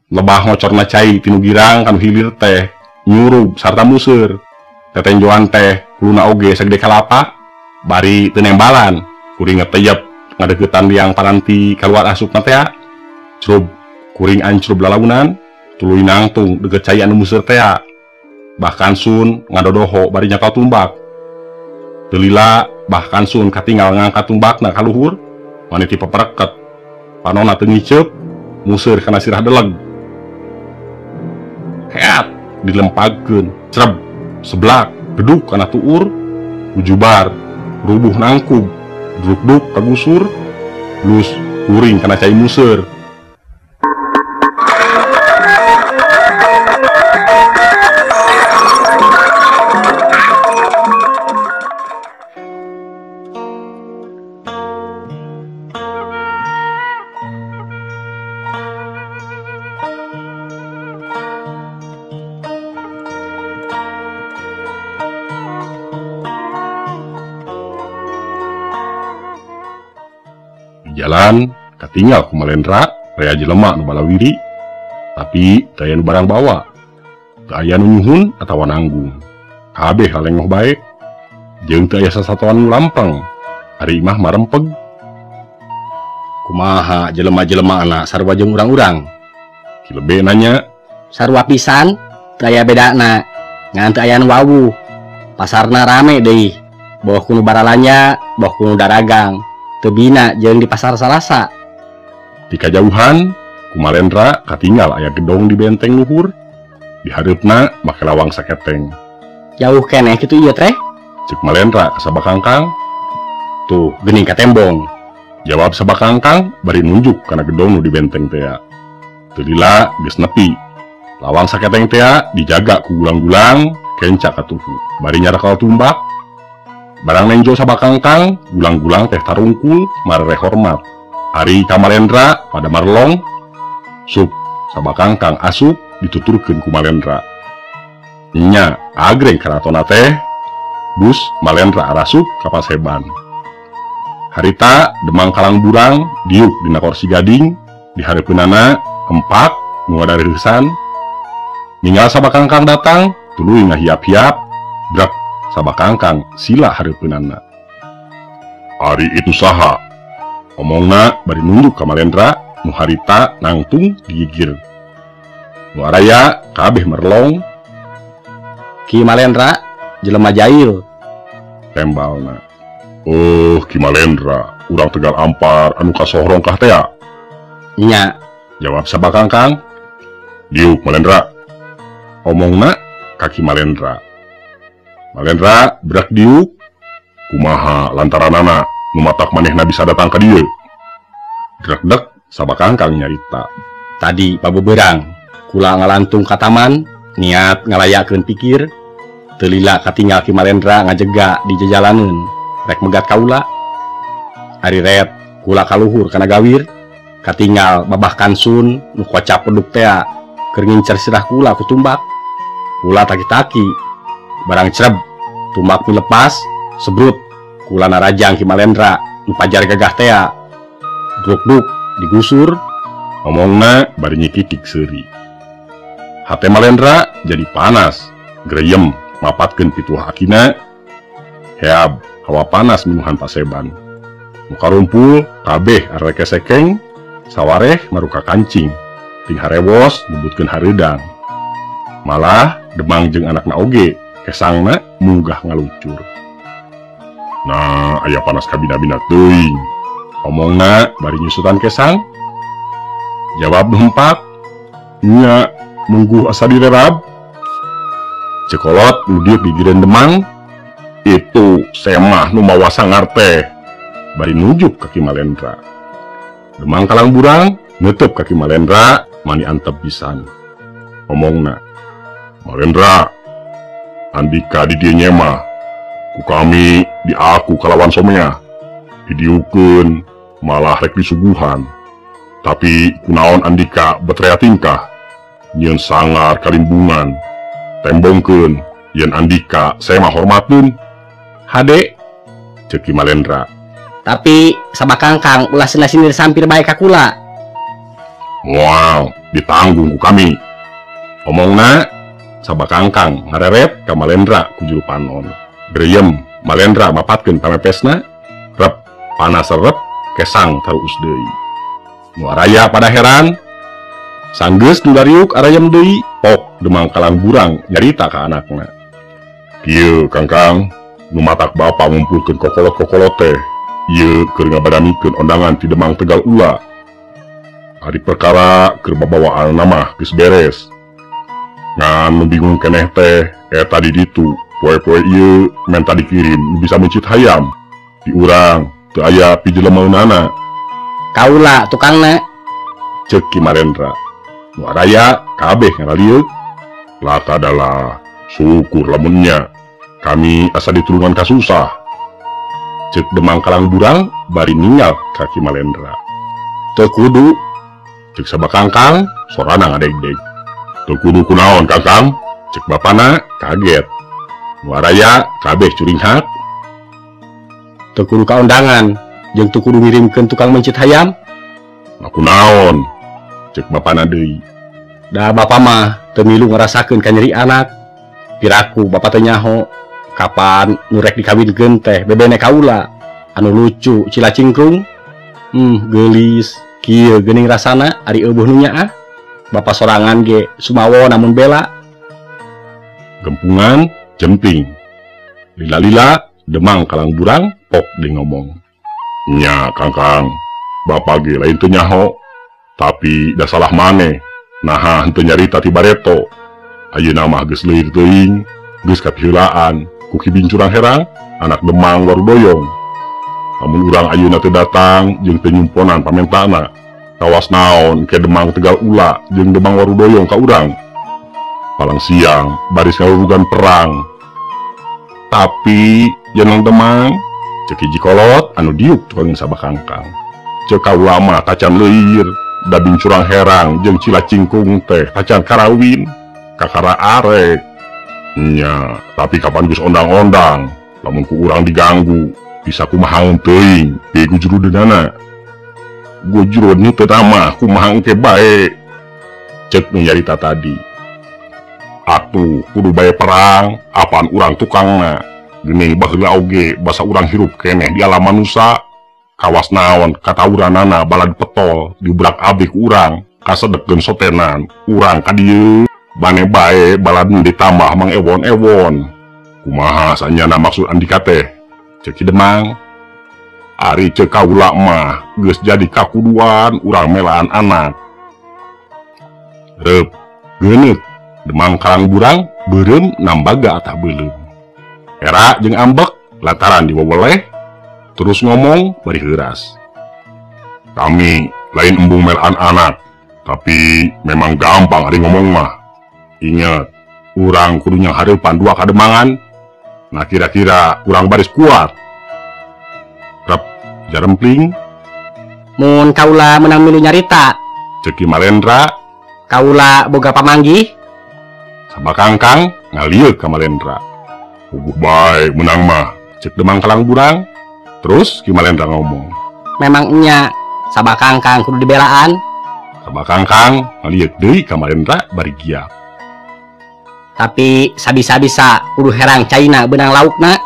Lebah ngocorna cai tinu girang kanu hilir teh nyurug sarta museur. Tetenjoan teh kuluna oge sagede kalapa bari teu nembalan kuring ngeteyep ngadeuketan liang paranti kaluar asupna teh. Crub kuring ancrub lalaunan tuluy nangtung deukeut cai anu museur teh. Bahkan sun ngadodoho bari nyakal tumbak. Teu lila bahkan sun katinggal ngangkat tumbakna ka luhur maniti pepereket. Panonna teu ngiceup museur kana sirah deleg. Heat dilempagkeun creb seblak geduk kana tuur ujubar rubuh nangkub druk-druk kagusur blus kuring kana cai museur. Jalan katinggal ku Malendra rea jelema nu balawiri tapi teu aya nu barang bawa teu aya nu nyuhun atawa nanggung kabeh halengoh bae jeung teu aya sasatoan nu lampeng ari imah marempeg. Kumaha jelema-jelema na sarua jeung urang-urang? Ki Lebe nanya. Sarua pisan teu aya bedana ngan teu aya nu wawuh. Pasarna rame deui boh ku nu baralanya boh ku nu daragang. Tebina jeung di pasar Salasa. Di kajauhan ku Malendra katinggal aya gedong di benteng luhur di hareupna make lawang saketeng. Jauh keneh kitu ieu teh? Cek Malendra ka Sabakangkang. Tuh geuning ka tembong. Jawab Sabakangkang bari nunjuk kana gedong nu di benteng tea. Teu lila geus nepi. Lawang saketeng tea dijaga ku gulang-gulang kenca katuhu bari nyarakal tumbak. Barang nenjo Sabakangkang, gulang-gulang teh tarungkul marere hormat. Ari ka Malendra pada marlong. Sup Sabakangkang asup dituturkeun ku Malendra. Nya agreng karatona teh. Bus Malendra arasup ka paseban. Harita Demang Kalang Burang diuk dina kursi gading di hareupeunana empak nu ngadareusan. Ninggal Sabakangkang datang tuluy ngahiap-hiap brek Sabakangkang sila hareupeunana. Ari itu saha? Omongna bari nunduk ka Malendra nu harita nangtung digigir. Nu araya kabeh merlong. Ki Malendra jelema jail. Tembalna. Oh, Ki Malendra, urang Tegal Ampar anu kasohrong kah tea? Nya, jawab Sabakangkang. Diuk Malendra. Omongna ka Ki Malendra. Malendra berak diuk. Kumaha lantaranana nu matak manehna bisa datang ka dieu? Drekdek Sabakangkang nyarita. Tadi pabeberang kula ngalantung ka taman niat ngalayakeun pikir. Teu lila katinggal Ki Malendra ngajega di jajalaneun rek megat kaula. Ari ret kula kaluhur kana gawir katinggal babah kansun nu kocap peduk tea keur ngincer sirah kula ku tumbak. Kula taki-taki barang creb tumbak lepas sebrut kula narajang Ki Malendra nu pajar gagah tea druk-druk digusur. Omongna bari nyikikik seuri. Hate Malendra jadi panas greyem mapatkeun pituah akina. Heab hawa panas minuhan paseban. Nu karumpul kabeh areke sekeng sawareh maruka kancing ting harewos nyebutkeun hareudang. Malah Demang jeung anakna oge kesangna munggah ngaluncur. Nah, aya panas kabina-bina teuing. Omongna bari nyusutan kesang. Jawab nu empat, nya mungguh asa direrab. Cekolot nu dieu gigireun Demang, itu semah nu mawa sangar teh. Bari nunjuk ka Ki Malendra. Demang Kalang Burang neuteub ka Ki Malendra mani antep pisan. Omongna, Malendra, andika di dieu nyemah ku kami diaku kalawan somea didiukeun malah rek disuguhan. Tapi kunaon andika betrea tingkah nyeun sangar kalimbungan tembongkeun yen andika saya mah hormatun. Hade ceuk Ki Malendra. Tapi Sabakangkang ulah sina sinir sampir bae ka kula. Moal Ditanggung ku kami. Omongna Sabakangkang ngareret ka Malendra ku juru panon. Greyem Malendra mapatkeun pamepesna, rep panas serep kesang taruus deui. Nu araya pada heran, sanggeus nu dariuk arayem deui, pok Demang Kalang Burang nyarita ka anakna. Kieu Kangkang, nu matak bapa ngumpulkeun kokolot-kokolot teh, ieu keur ngabadamikeun ondangan ti Demang Tegal Ula. Ari perkara keur babawaan mah geus beres. Ngan nu bingung keneh teh eta di ditu, poe-poe ieu menta dikirim bisa mencit hayam. Di urang teu aya pijelemaunana. Kaula tukangna, ceuk Ki Malendra. Nu araya kabeh ngaralieuk. Laka adalah syukur lamunnya kami asa ditulungan kasusah. Ceuk Demang Kalang Burang bari ningal ka Ki Malendra. Teu kudu, ceuk Sabakangkang sorana ngadegdeg. Teu kudu kunaon Kakang, ceuk bapana kaget. Nu araya kabeh curinghak. Teu kudu kaundangan jeung teu kudu ngirimkeun tukang mencit hayam. Nah kunaon, ceuk bapana deui. Da bapa mah teu milu ngarasakeun kanyeri anak. Piraku bapa teh nyaho kapan nu rek dikawinkeun teh bebene kaula anu lucu cila cingkrung. Geulis kieu geuning rasana ari eueuh nu nyaah. Bapa sorangan ge sumawo namun bela. Gempungan jemping. Lila-lila Demang Kalang Burang pok deui ngomong. Nya Kangkang, bapa ge lain teu nyaho, tapi da salah maneh. Naha henteu nyarita ti bareto. Ayeuna mah geus leuwih teuing, geus kapiheulaan ku Ki Bincurang Herang, anak Demang Warudoyong. Lamun urang ayeuna teu datang jeung teu nyumponan pamentana, kawas naon ke Demang Tegal Ula jeung Demang Warudoyong ka urang. Palang siang baris ngarurugan perang. Tapi jeneng Demang, ceuk hiji kolot anu diuk tukang Sabakangkang. Ceuk kaula mah tacan leuir, da Bincurang Herang jeung Cila Cingkung teh tacan karawin, kakara arek. Nya, tapi kapan geus ondang-ondang, lamun ku urang diganggu, bisa kumaha teuing, pieu gujurudeunana. Gujurun teu mah kumaha engke bae. Ceuk nu nyarita tadi. Atuh kudu bae perang, apaan urang tukangna. Geuning baheula oge basa urang hirup keneh di alam manusa. Kawas naon katawuranana balad petol diubrak-abrik urang, kasedepkeun sotenan, urang ka dieu bane bae balad ditambah mang ewon-ewon. Kumaha sanyana maksud Andika teh? Ceuk Ki Demang. Ari ceuk kaula mah geus jadi kakuduan urang melaan anak. Reup geuneut Demang Kalang Burang beureum nambaga atah beuleum. Era jeung ambek lantaran diweweleh terus ngomong bari heuras. Kami lain embung melaan anak, tapi memang gampang ari ngomong mah. Ingat, urang kudu nyanghareupan dua kademangan. Nah kira-kira urang baris kuat. Rep jarempling. Mun kaula menang milu nyarita, ceuk Ki Malendra. Kaula boga pamanggih. Sabakangkang ngalieuk ka Malendra. Puguh bae menang mah, ceuk Demang Kalang Burang. Terus Ki Malendra ngomong, memang nya Sabakangkang kudu dibelaan. Sabakangkang ngalieuk deui ka Malendra bari giat. Tapi sabisa-bisa kudu herang caina beunang laukna.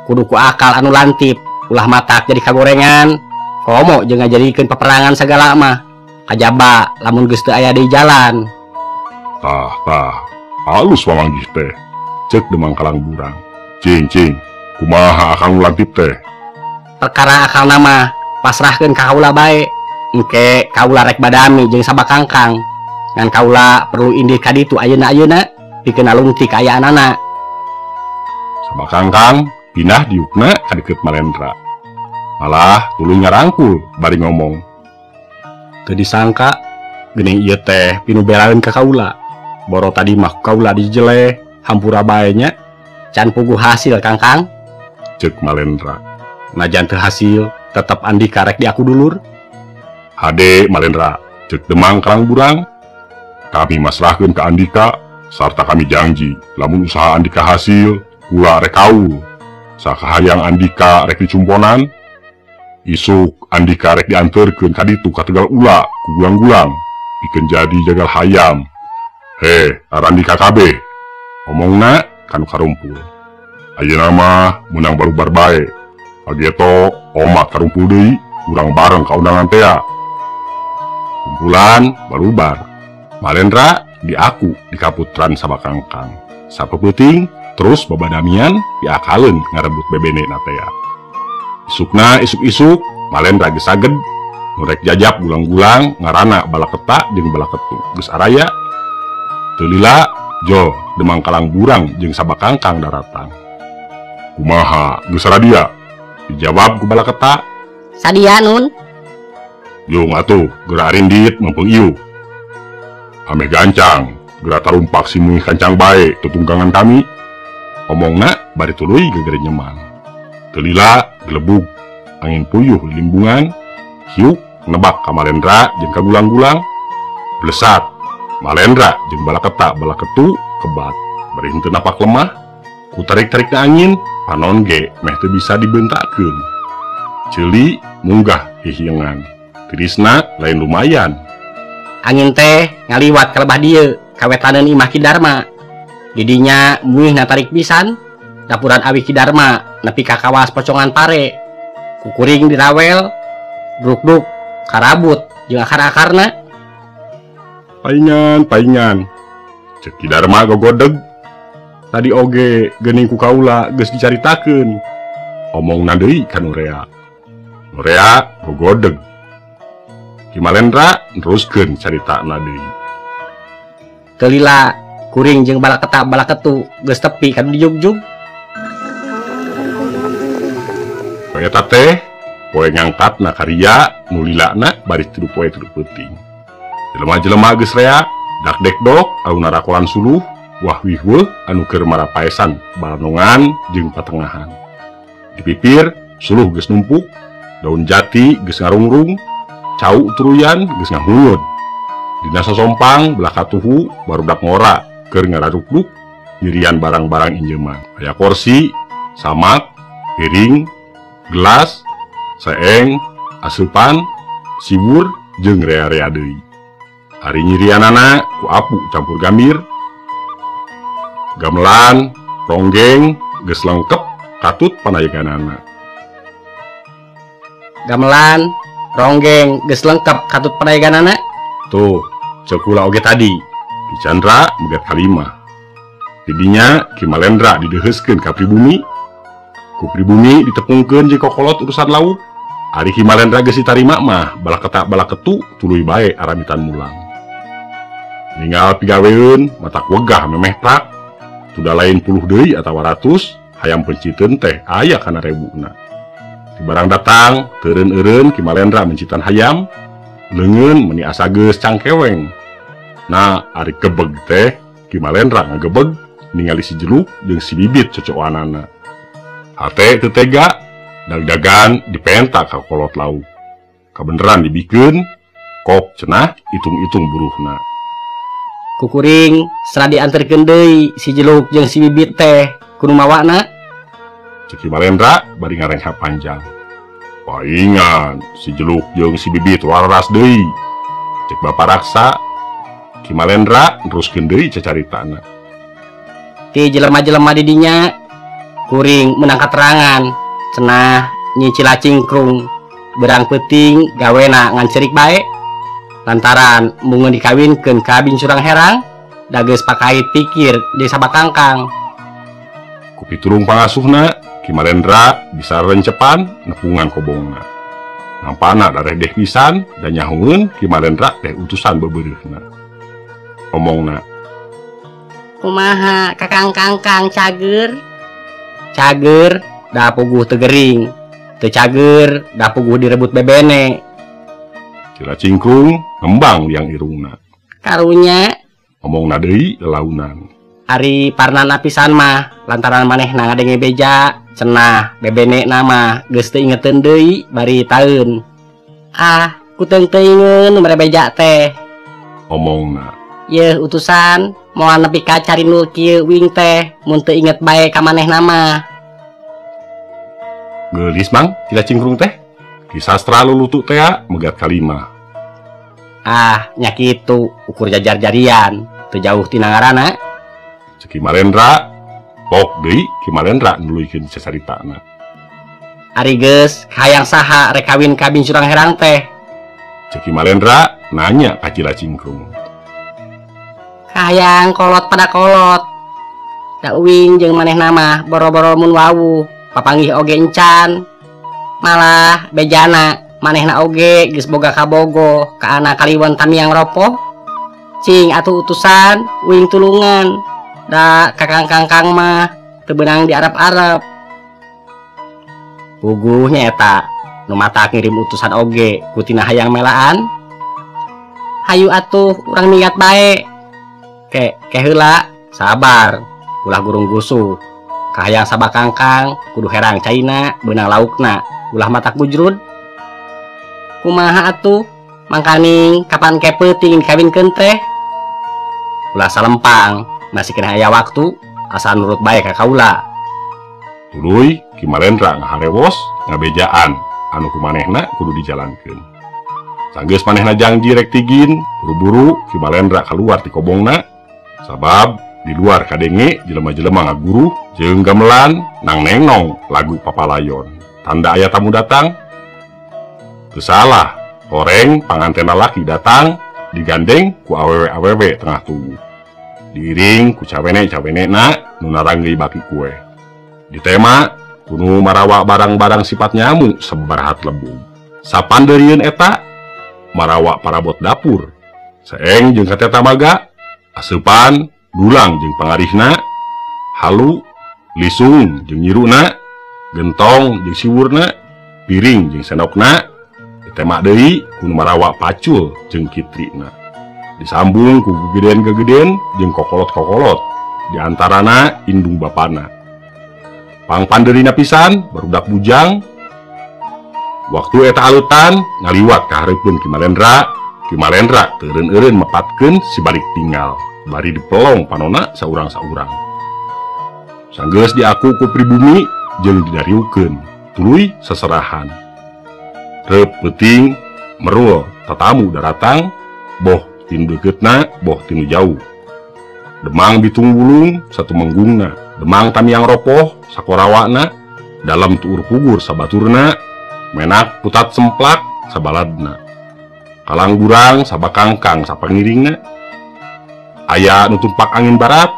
Kudu ku akal anu lantip, ulah matak jadi kagorengan. Komo jeung ngajadikeun peperangan sagala mah. Kajaba lamun geus teu aya deui jalan. Tah tah, halus pamanggih teh, ceuk Demang Kalang Burang. Cing cing, kumaha akal nu lantip teh? Perkara akalna mah pasrahkeun ka kaula bae. Engke kaula rek badami jeung Sabakangkang. Ngan kaula perlu indih ka ditu ayeuna-ayeuna pikeun nalungtik kaayaanana. Sabakangkang pindah diukna ka deukeut Malendra. Malah tuluy ngarangkul bari ngomong. Teu disangka geuning ieu teh pinu belaeun ka kaula. Boro tadi mah kaula dijeleh, hampura bae nya. Can puguh hasil Kangkang, ceuk Malendra. Najan teu hasil, tetep Andika rek di aku dulur. Hade Malendra, ceuk Demang Kalang Burang. Kami masrahkeun ka Andika sarta kami janji lamun usaha Andika hasil, kula rek kaul. Sakahayang Andika rek dicumponan, isuk Andika rek dianterkeun ka ditu ka Tegal Ula ku gulang-gulang. Pikeun jadi jagal hayam. Heh, arandi KKB. Omongna kanu karumpul. Ayeuna mah meunang barubar bae. Pageto omat karumpul deui, urang bareng ka undangan tea. Kumpulan barubar. Malendra diaku di kaputran Sabakangkang. Sapeuting terus babadamian diakaleun ngarebut bebene na tea. Isukna isuk-isuk Malendra geus saged nu rek jajap gulang-gulang ngarana Balaketa jeung Balaketu geus araya. Teu lila jol Demang Kalang Burang jeung Sabakangkang daratang. Kumaha geus saradia? Dijawab ku Balaketa. Sadia nun. Yung atuh geura arindit meupeung ieu. Ameh gancang geura tarumpak si muih kancang bae tutunggangan kami. Omongna bari tuluy gegerenyeman. Teu lila gelebug angin puyuh limbungan hiuk nebak ka Malendra jeung ka gulang-gulang. Blesat Malendra jeung Balaketa Balaketu kebat bari henteu napak lemah. Ku tarik-tarikna angin panon ge meh teu bisa dibentakeun. Ceuli munggah hihiengan. Tirisna lain lumayan. Angin teh ngaliwat ka lebah dieu kawetaneun imah Ki Darma. Didinya muihna tarik pisan dapuran awi Ki Darma nepi ka kawas pocongan pare. Kukuring dirawel druk-druk karabut jeung akar-akarna. Paingan paingan cek Ki Darma gogodeg. Tadi oge geuning ku kaula geus dicaritakeun. Omongna deui ka Nurea. Nurea gogodeg. Ki Malendra neruskeun caritana deui. Teu lila kuring jeung Balaketa Balaketu geus tepi ka dijugjug. Eta teh poe ngangkatna karya nu lilana bari tilu poe tilu peuting. Jelema-jelema geus rea dak-dekdok anu narakolan suluh wah wihweuh anu keur marapaesan balanongan jeung patengahan. Di pipir suluh geus numpuk, daun jati geus ngarungrung, cau turuyan geus ngahunyut. Dina sosompang belah katuhu barudak ngora keur ngaradukduk nyirian barang-barang injeuman. Aya kursi, samak, piring, gelas, seeng, asupan, siwur jeung rea-rea deui. Ari nyirianana ku apu campur gambir. Gamelan, ronggeng geus lengkep katut panayeganana. Gamelan, ronggeng geus lengkep katut panayeganana. Tuh, ceuk kula oge tadi. Ki Chandra megat kalimah. Didinya Ki Malendra dideheuskeun ka pribumi. Ku pribumi ditepungkeun jeung kokolot urusan lauk. Ari Ki Malendra geus ditarima mah Balaketa Balaketu tuluy bae aramitan mulang. Ninggal pigaweun matak wegah memeh prak. Sudah lain puluh deui atawa ratus, hayam penciteun teh aya kana rebuna. Di barang datang, teureun-eureun Ki Malendra mencitan hayam, leungeun meuni asa geus cangkeweng. Nah, ari gebeg teh Ki Malendra ngagebeg ningali si Jeluk jeung si Bibit cocokanana. Hate teu tega, dagdagan dipenta ka kolot lauk. Kabeneran dibikeun, kok cenah hitung-hitung buruhna. Kukuring serah dianterkeun deui si Jeluk jeung si Bibit teh kudu mawana. Cek Ki Malendra bari ngarengha panjang. Paingan si Jeluk jeung si Bibit waras deui. Cek Bapak Raksa. Ki Malendra neruskeun deui cacaritana. Ti jelema-jelema di dinya kuring menang katerangan cenah Nyi Cilacingkrung berang peuting gawena ngan cerik bae. Lantaran mungeun dikawinkeun ka Bin Surang Herang da geus pakait pikir di Sabakangkang. Ku pitulung pangasuhna Ki Malendra bisa rencepan nepungan kobongna. Nampana dareh deh pisan dan nyahueun Ki Malendra teh utusan bebereuhna. Omongna, kumaha kakang kangkang cager? Cager da puguh teu gering, teu cager da puguh direbut bebene. Cilacingkrung ngembang liang irungna. Karunya omongna deui lelaunan. Ari parnana pisan mah lantaran manehna ngadenge beja cenah bebene nama geus teu ingeteun deui bari taeun. Ah, kuteung teuingeun mere beja teh. Omongna, yeuh utusan moal nepi ka carinul kieu wing teh mun teu inget bae ka manehna mah. Geulis mang Cilacingkrung teh. Ki Sastra lulutuk tea megat kalimah. Ah, nya kitu ukur jajar-jarian, teu jauh tina ngaranna. Cek Ki Malendra, pok deui Ki Malendra nuluykeun cacaritana. Ari geus hayang saha rek kawin ka Bingsurang Herang teh? Cek Ki Malendra nanya ka Cila Cingkrung. Kahayang kolot pada kolot. Da uing jeung manehna mah boro-boro mun wawuh, papanggih oge encan. Malah bejana manehna oge geus boga kabogoh ka anak kaliwon tamiang ropoh. Cing atuh utusan uing tulungan. Da kakang-kangkang mah teu beunang di Arab-Arab. Puguh nya eta nu matak ngirim utusan oge ku tina hayang melaan. Hayu atuh urang minggat bae. Ke heula sabar ulah gurung gusuh. Kahayang sabakangkang kudu herang caina beunang laukna ulah matak bujrud. Kumaha atuh mangkaning kapan ke peuting dikawinkeun teh? Ulah salempang masih kena aya waktu asal nurut bae ka kaula. Tuluy Ki Malendra ngaharewos ngabejaan anu kumanehna kudu dijalankeun. Sanggeus manehna jangji rek tigin, buru-buru Ki Malendra kaluar ti kobongna sabab di luar kadenge jelema-jelema ngaguruh jeung gamelan nang nengnong lagu papalayon. Tanda aya tamu datang. Teu salah, horeng pangantena laki datang digandeng ku awewe-awewe tengah tubuh. Diiring ku cawene-cawenena nu naranggeuy baki kue. Ditema kunu marawa barang-barang sifat nyamu sabarahat lebung. Sapandeurieun eta marawa parabot dapur. Seeng jeung kateta maga, aseupan dulang jeung pangarihna, halu lisung jeung nyiruna, gentong jeung siwurna, piring jeung sendokna. Ditema deui kunu marawa pacul jeung kitrina. Disambung ku gegeden-gegeden jeung kokolot-kokolot di antarana indung bapana. Pangpandeurina pisan barudak bujang. Waktu eta alutan ngaliwat ka hareupeun Ki Malendra, Ki Malendra teu eureun-eureun mepatkeun si balik tinggal bari dipelong panona saurang-saurang. Sanggeus diaku ku pribumi jeung didariukeun tuluy seserahan. Reup peuting merul tatamu daratang boh tinu deuketna boh tinu jauh. Demang Bitung Wulung satumenggungna, demang tamiang ropoh sakorawana, dalam tuur pugur sabaturna, menak putat semplak sabaladna, kalang burang sabakangkang sapangiringna. Aya nu tumpak angin barat,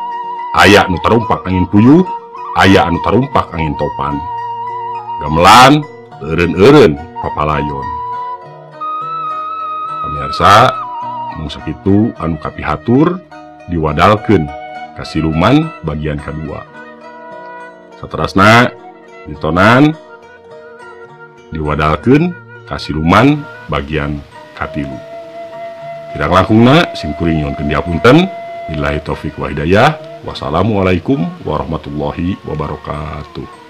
aya nu tarumpak angin puyuh, aya anu tarumpak angin topan. Gamelan eureun-eureun papalayon. Pamirsa, mung sakitu anu kapihatur diwadalkeun ka siluman bagian kadua. Saterasna ditonan diwadalkeun ka siluman bagian katilu. Kirang langkungna simkuring nyuhunkeun dihapunten. Billahi taufik wa hidayah. Wassalamualaikum warahmatullahi wabarakatuh.